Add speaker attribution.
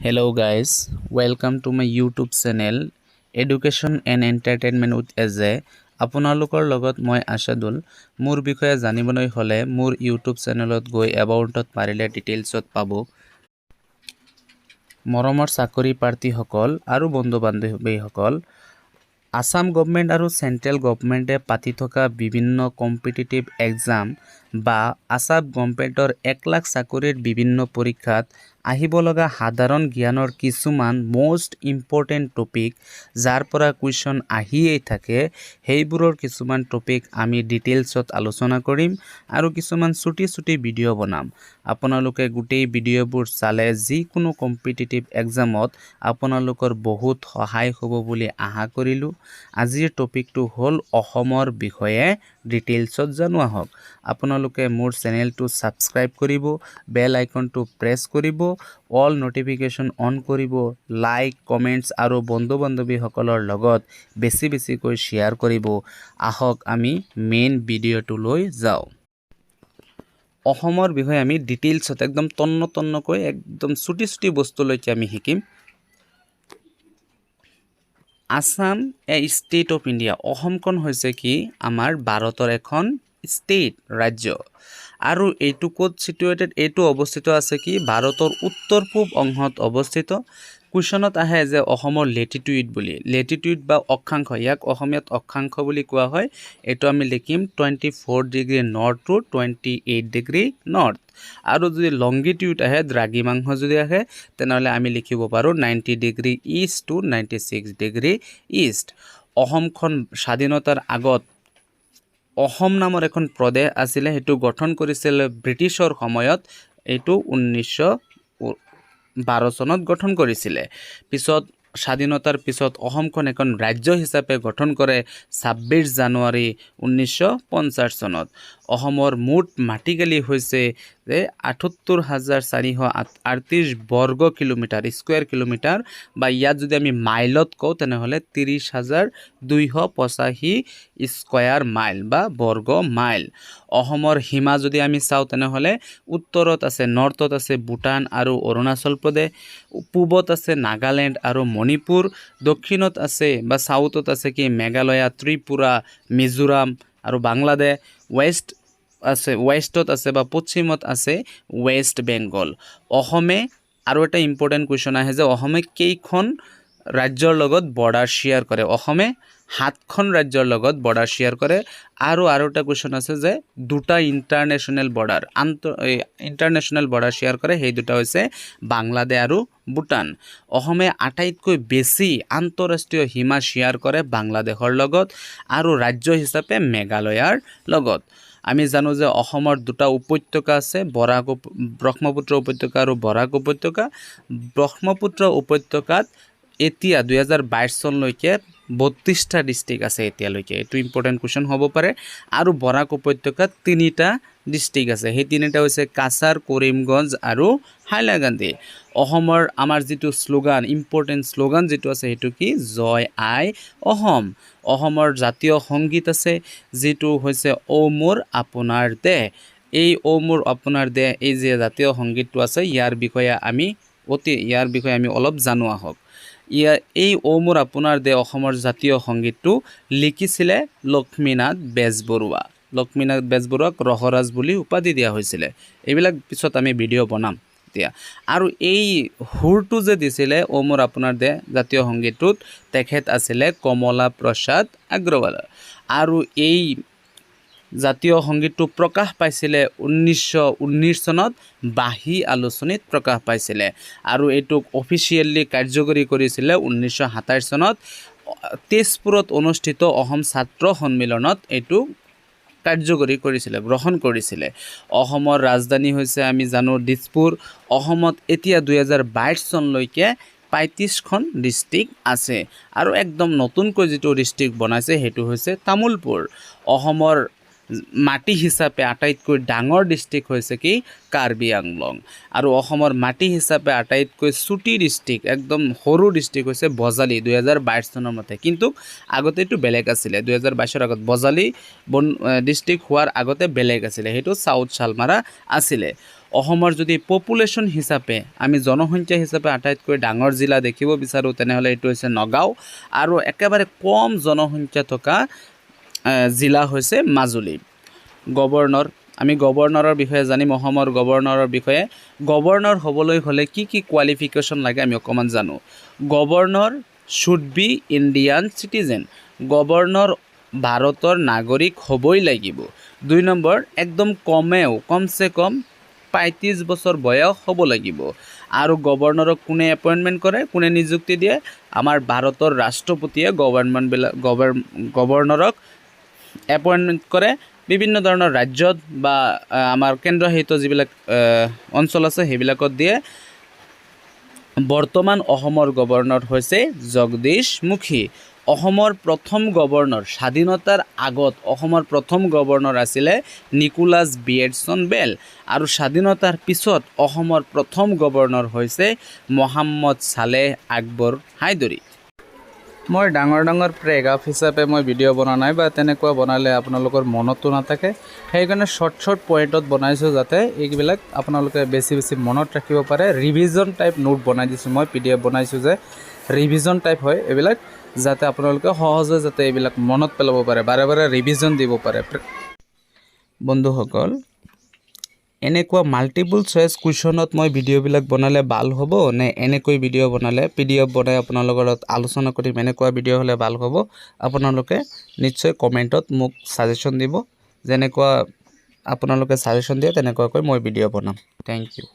Speaker 1: Hello guys, welcome to my YouTube channel Education and Entertainment with AJ. আপোনালোকৰ লগত মই আশাদুল। মোৰ বিষয়ে জানিবলৈ হ'লে মোৰ ইউটিউব চেনেলত গৈ এবাউটত মাৰিলে ডিটেইলছত পাব। মৰমৰ চাকৰি প্ৰাৰ্থীসকল আৰু বন্ধু বান্ধৱীসকল, আছাম গভমেণ্ট আৰু চেণ্ট্ৰেল গভমেণ্টে পাতি থকা বিভিন্ন কম্পিটিটিভ এক্সাম বা আছাম গভমেণ্টৰ 1 লাখ চাকৰিৰ বিভিন্ন পৰীক্ষাত আহিব লগা সাধাৰণ জ্ঞানৰ কিছুমান মষ্ট ইম্পৰ্টেণ্ট টপিক, যাৰ পৰা কুৱেশ্যন আহিয়েই থাকে, সেইবোৰৰ কিছুমান টপিক আমি ডিটেইলছত আলোচনা কৰিম আৰু কিছুমান চুটি চুটি ভিডিঅ' বনাম। আপোনালোকে গোটেই ভিডিঅ'বোৰ চালে যিকোনো কম্পিটিটিভ এক্সামত আপোনালোকৰ বহুত সহায় হ'ব বুলি আশা কৰিলোঁ। আজিৰ টপিকটো হ'ল অসমৰ বিষয়ে ডিটেইলছত জানো আহক। আপোনালোকে মোৰ চেনেলটো ছাবস্ক্ৰাইব কৰিব, বেল আইকনটো প্ৰেছ কৰিব, অল ন'টিফিকেশ্যন অন কৰিব, লাইক, কমেণ্টছ আৰু বন্ধু বান্ধৱীসকলৰ লগত বেছি বেছিকৈ শ্বেয়াৰ কৰিব। আহক, আমি মেইন ভিডিঅ'টোলৈ যাওঁ। অসমৰ বিষয়ে আমি ডিটেইলছত একদম তন্ন তন্নকৈ, একদম চুটি চুটি বস্তুলৈকে আমি শিকিম। Assam, a state of India. অসমখন হৈছে কি আমাৰ ভাৰতৰ এখন ষ্টেট, ৰাজ্য। আৰু এইটো ক'ত চিটুৱেটেড? এইটো অৱস্থিত আছে কি ভাৰতৰ উত্তৰ পূব অংশত অৱস্থিত। কুৱেশ্যনত আহে যে অসমৰ লেটিটিউড বুলি। লেটিটিউড বা অক্ষাংশ, ইয়াক অসমীয়াত অক্ষাংশ বুলি কোৱা হয়। এইটো আমি লিখিম 24 degree north to 28 degree north। আৰু যদি লংগিটিউড আহে, দ্ৰাঘিমাংশ যদি আহে, তেনেহ'লে আমি লিখিব পাৰোঁ 90 degree east to 96 degree east। অসমখন স্বাধীনতাৰ আগত অসম নামৰ এখন প্ৰদেশ আছিলে। সেইটো গঠন কৰিছিল ব্ৰিটিছৰ সময়ত। এইটো 1912 চনত গঠন কৰিছিলে। পিছত স্বাধীনতাৰ পিছত অসমখন এখন ৰাজ্য হিচাপে গঠন কৰে 26 জানুৱাৰী 1950 চনত। অসমৰ মুঠ মাটিকালি হৈছে যে 78,438 বৰ্গ কিলোমিটাৰ, স্কুৱেৰ কিলোমিটাৰ বা ইয়াত যদি আমি মাইলত কওঁ, তেনেহ'লে 30,285 স্কুৱেৰ মাইল বা বৰ্গ মাইল। অসমৰ সীমা যদি আমি চাওঁ, তেনেহ'লে উত্তৰত আছে, নৰ্থত আছে ভূটান আৰু অৰুণাচল প্ৰদেশ, পূবত আছে নাগালেণ্ড আৰু মণিপুৰ, দক্ষিণত আছে বা চাউথত আছে কি মেঘালয়া, ত্ৰিপুৰা, মিজোৰাম আৰু বাংলাদেশ, ৱেষ্ট আছে, ৱেষ্টত আছে বা পশ্চিমত আছে ৱেষ্ট বেংগল। অসমে আৰু এটা ইম্পৰ্টেণ্ট কুৱেশ্যন আহে যে অসমে কেইখন ৰাজ্যৰ লগত বৰ্ডাৰ শ্বেয়াৰ কৰে? অসমে সাতখন ৰাজ্যৰ লগত বৰ্ডাৰ শ্বেয়াৰ কৰে। আৰু আৰু এটা কুৱেশ্যন আছে যে দুটা international border, international border share কৰে, সেই দুটা হৈছে বাংলাদেশ আৰু ভূটান। অসমে আটাইতকৈ বেছি আন্তঃৰাষ্ট্ৰীয় সীমা শ্বেয়াৰ কৰে বাংলাদেশৰ লগত আৰু ৰাজ্য হিচাপে মেঘালয়ৰ লগত। আমি জানো যে অসমৰ দুটা উপত্যকা আছে, বৰাক ব্ৰহ্মপুত্ৰ উপত্যকা আৰু বৰাক উপত্যকা। ব্ৰহ্মপুত্ৰ উপত্যকাত এতিয়া 2022 চনলৈকে 32টা ডিষ্ট্ৰিক্ট আছে এতিয়ালৈকে। এইটো ইম্পৰ্টেণ্ট কুৱেশ্যন হ'ব পাৰে। আৰু বৰাক উপত্যকাত তিনিটা ডিষ্ট্ৰিক্ট আছে। সেই তিনিটা হৈছে কাছাৰ, কৰিমগঞ্জ আৰু হাইলাকান্দি। অসমৰ আমাৰ যিটো শ্লোগান, ইম্পৰ্টেণ্ট শ্লোগান যিটো আছে, সেইটো কি? জয় আই অসম। অসমৰ জাতীয় সংগীত আছে, যিটো হৈছে অ' মোৰ আপোনাৰ দেশ। এই অ' মোৰ আপোনাৰ দেশ, এই যে জাতীয় সংগীতটো আছে, ইয়াৰ বিষয়ে আমি অলপ জানো আহক। ইয়াৰ এই অ' মোৰ আপোনাৰ দেশ অসমৰ জাতীয় সংগীতটো লিখিছিলে লক্ষ্মীনাথ বেজবৰুৱা। লক্ষ্মীনাথ বেজবৰুৱাক ৰসৰাজ বুলি উপাধি দিয়া হৈছিলে। এইবিলাক পিছত আমি ভিডিঅ' বনাম এতিয়া। আৰু এই সুৰটো যে দিছিলে অ' মোৰ আপোনাৰ দেশ জাতীয় সংগীতটোত, তেখেত আছিলে কমলা প্ৰসাদ আগৰৱালা। আৰু এই জাতীয় সংগীতটো প্ৰকাশ পাইছিলে 1919 চনত, বাঁহী আলোচনীত প্ৰকাশ পাইছিলে। আৰু এইটোক অফিচিয়েলি কাৰ্যকৰী কৰিছিলে 1927 চনত, তেজপুৰত অনুষ্ঠিত অসম ছাত্ৰ সন্মিলনত এইটো কাৰ্যকৰী কৰিছিলে, গ্ৰহণ কৰিছিলে। অসমৰ ৰাজধানী হৈছে, আমি জানো, দিছপুৰ। অসমত এতিয়া 2022 চনলৈকে 35খন ডিষ্ট্ৰিক্ট আছে আৰু একদম নতুনকৈ যিটো ডিষ্ট্ৰিক্ট বনাইছে, সেইটো হৈছে তামোলপুৰ। অসমৰ মাটি হিচাপে আটাইতকৈ ডাঙৰ ডিষ্ট্ৰিক্ট হৈছে কি কাৰ্বি আংলং। আৰু অসমৰ মাটি হিচাপে আটাইতকৈ চুটি ডিষ্ট্ৰিক্ট, একদম সৰু ডিষ্ট্ৰিক্ট হৈছে বজালী, 2022 চনৰ মতে। কিন্তু আগতে এইটো বেলেগ আছিলে। 2022ৰ আগত, বজালী বন ডিষ্ট্ৰিক্ট হোৱাৰ আগতে বেলেগ আছিলে, সেইটো চাউথ শালমাৰা আছিলে। অসমৰ যদি পপুলেশ্যন হিচাপে, আমি জনসংখ্যা হিচাপে আটাইতকৈ ডাঙৰ জিলা দেখিব বিচাৰোঁ, তেনেহ'লে এইটো হৈছে নগাঁও আৰু একেবাৰে কম জনসংখ্যা থকা জিলা হৈছে মাজুলী। গভৰ্ণৰ, আমি গভৰ্ণৰৰ বিষয়ে জানিম। অসমৰ গভৰ্ণৰৰ বিষয়ে, গভৰ্ণৰ হ'বলৈ হ'লে কি কি কোৱালিফিকেশ্যন লাগে আমি অকণমান জানো। Governor should be Indian citizen. Governor ভাৰতৰ নাগৰিক হ'বই লাগিব। 2 নম্বৰ, একদম কমেও কমচে কম 35 বছৰ বয়স হ'ব লাগিব। আৰু গভৰ্ণৰক কোনে এপইণ্টমেণ্ট কৰে, কোনে নিযুক্তি দিয়ে? আমাৰ ভাৰতৰ ৰাষ্ট্ৰপতিয়ে গভৰ্ণমেণ্টবিলাক গভৰ্ণৰক এপইণ্টমেণ্ট কৰে। বিভিন্ন ধৰণৰ ৰাজ্যত বা আমাৰ কেন্দ্ৰশাসিত যিবিলাক অঞ্চল আছে, সেইবিলাকত দিয়ে। বৰ্তমান অসমৰ গভৰ্ণৰ হৈছে জগদীশ মুখী। অসমৰ প্ৰথম গভৰ্ণৰ, স্বাধীনতাৰ আগত অসমৰ প্ৰথম গভৰ্ণৰ আছিলে নিকোলাছ বিয়েডছন বেল আৰু স্বাধীনতাৰ পিছত অসমৰ প্ৰথম গভৰ্ণৰ হৈছে মহম্মদ চালেহ আকবৰ হায়দৰী। মই ডাঙৰ ডাঙৰ পেৰেগ্ৰাফ হিচাপে মই ভিডিঅ' বনোৱা নাই বা তেনেকুৱা বনালে আপোনালোকৰ মনতো নাথাকে। সেইকাৰণে শ্বৰ্ট শ্বৰ্ট পইণ্টত বনাইছোঁ, যাতে এইবিলাক আপোনালোকে বেছি বেছি মনত ৰাখিব পাৰে। ৰিভিজন টাইপ নোট বনাই দিছোঁ মই, পিডিএফ বনাইছোঁ যে ৰিভিজন টাইপ হয় এইবিলাক, যাতে আপোনালোকে সহজে যাতে এইবিলাক মনত পেলাব পাৰে, বাৰে বাৰে ৰিভিজন দিব পাৰে। বন্ধুসকল, এনেকুৱা মাল্টিপুল চইচ কুৱেশ্যনত মই ভিডিঅ'বিলাক বনালে ভাল হ'ব নে এনেকৈ ভিডিঅ' বনালে, পিডিএফ বনাই আপোনালোকৰ লগত আলোচনা কৰিম, এনেকুৱা ভিডিঅ' হ'লে ভাল হ'ব? আপোনালোকে নিশ্চয় কমেণ্টত মোক ছাজেশ্যন দিব। যেনেকুৱা আপোনালোকে ছাজেশ্যন দিয়ে, তেনেকুৱাকৈ মই ভিডিঅ' বনাম। Thank U.